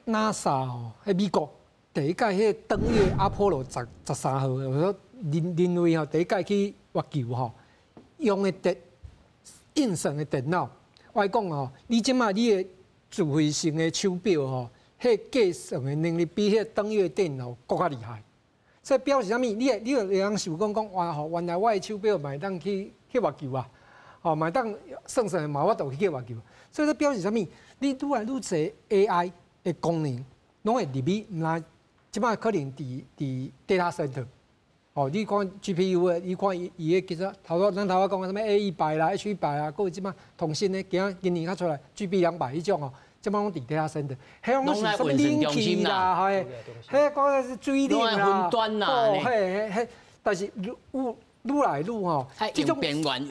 NASA 吼，彼美國第一屆彼個登月阿波羅13號，我說人類吼第一屆去月球吼，用的電運算的電腦，我講吼，你這擺你的智慧型的手錶吼，彼計算的能力比彼登月電腦閣較厲害。所以表示啥物？你會當想講講哇吼，原來我的手錶嘛會當去月球啊，吼嘛會當算算嘛有法度去月球。所以這表示啥物？你愈來愈濟 AI 的功能，攏會入去，毋但這擺可能佇 data center，哦，你看 GPU 的，你看伊伊的其實頭拄咱頭仔講的啥物 A100啦、H100啊，閣有這擺通訊的，今今年較出來 GB200彼種哦，這擺攏佇 data center，彼攏是啥物冷氣啦，嘿，彼個是水冷啦，哦，嘿嘿，但是愈愈來愈吼，這種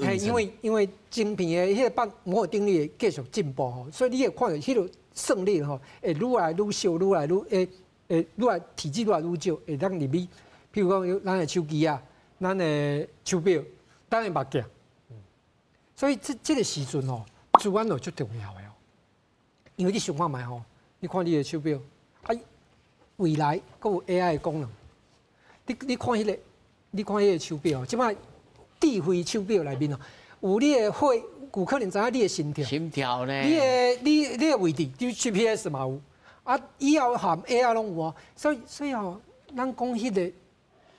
嘿，因為晶片的彼個版摩爾定律繼續進步吼，所以你會看著彼個算力吼，會愈來愈小，愈來愈會會愈來體積愈來愈少，會當入去。譬如講，咱的手機啊，咱的手錶，咱的目鏡。所以這個時陣吼，資源就足重要的哦。因為你想看覓吼，你看你的手錶，啊，未來閣有 AI 的功能。你看彼個手錶，這擺智慧手錶內面哦，有你的血，有可能知影你的心跳，心跳呢？你的位置，就 GPS 嘛有，啊，以後含 AI 攏有哦。所以吼，咱講彼個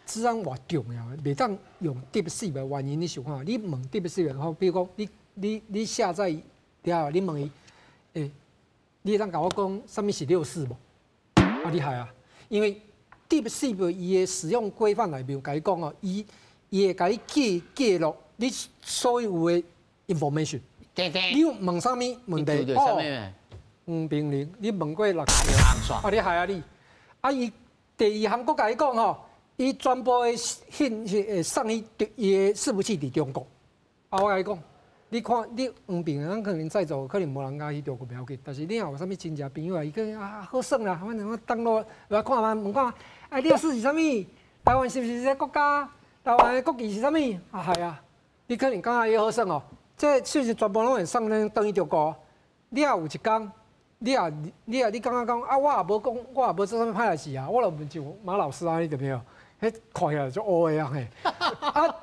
資安偌重要的，袂當用 DeepSeek 的原因，你想看，你問 DeepSeek 吼，比如講你下載了後，你問伊，欸，你會當共我講啥物是六四無？啊，厲害啊！因為 DeepSeek 伊的使用規範內面有共你講哦，伊會共你記錄你所有的 information。你有問啥物問題？哦，黃平林，你問過六次，啊，你害啊你！啊，伊第二項閣共你講吼，伊全部的信息會送去伊的伺服器佇中國。啊，我共你講，你看你黃平，咱可能在座可能無人敢去中國袂要緊，但是你若有啥物親戚朋友啊，伊講啊好耍啦，反正我登錄來看覓，問看啊六四是啥物？台灣是毋是這個國家？台灣的國旗是啥物？啊係啊，你可能感覺伊好耍哦。這信息全部攏會送咱轉去中國。你若有一工，你若你感覺講啊，我也無講，我也無做啥物歹代志啊，我就問像馬老師按呢對無？彼看起來足烏的啊嘿。啊，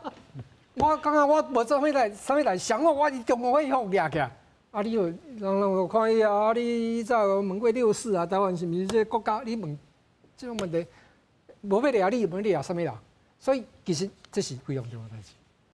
我感覺我無做啥物代，啥物代，想我我佇中國去予掠起來。啊，你就人看伊啊，你早問過六四啊，台灣是毋是這個國家？你問這種問題，無欲掠你，欲掠啥物人？所以其實這是非常重要的代誌。